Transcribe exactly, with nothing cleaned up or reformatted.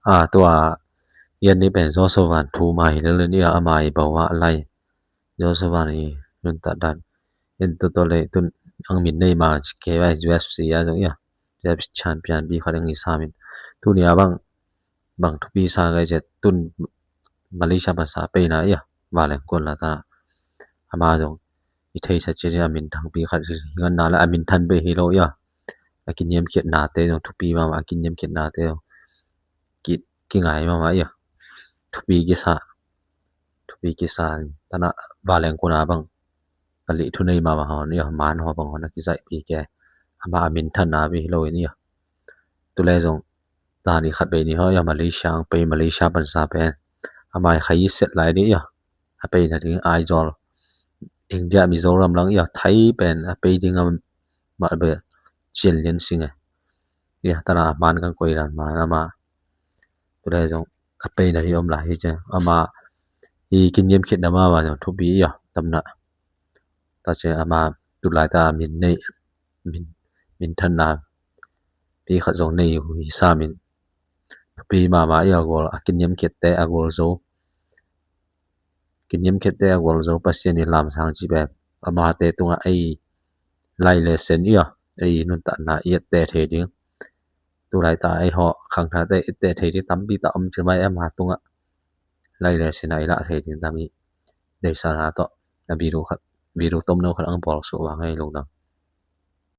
A tua yan ni pen Joshua thu ma hi lel ni a, ama i bawa lai Joshua i nuntak dan in tu tawh le tun ang min nei ma ci ke vai U F C a zong ia, U F C champion bi khat ang i sa min. Tuni a bang bang thupi sa ngai zet tun Malaysia ban sa peina ia, Valeng Kun la ta ama zong i thei sa ci a min thang pi khat hi ngan na la a min than pe hi lo ia. A kiniam khiat na te zong thupi ma ma a kiniam khiat na te zong ki ki ngai ma ma ia. Thupi ki sa thupi ki sa tana Valeng Kun a bang ka lih thu nei ma ma hon ia, man ho bang hon a ki zai pi ke ama a min than na pi hi lo in ia. Tu le zong ta ni khat bei ni ho ia Malaysia ang pei Malaysia ban sa pen ama i khai set lai ni ia. A pei na ding Aizawl India Mizoram lang ia Thai pen a pei ding a ma be Chin Lian Sing e. Ia tana a man kan koi dan ma na ma tu le zong a pei na hi om lai hi ce ama i kiniam khiat na ma ma zong thupi ia tamna ta ce ama tu lai ta min nei min min than na pi khat zong nei hi sa min thupi ma ma ia gol a kiniam khiat te a gol zo kiniam khiat te a gol zo Pasian i lam sang ci bek ama te tunga ei lai le sen ia ei nuntak na i et te thei ding. Tu lai ta ei ho khang tha te i et te thei ding tampi ta om ci mai ama tunga lai le sen a i la thei ding tami. Dei sa na to a video khat video tom no khat ang bol su wa ngai lo dang.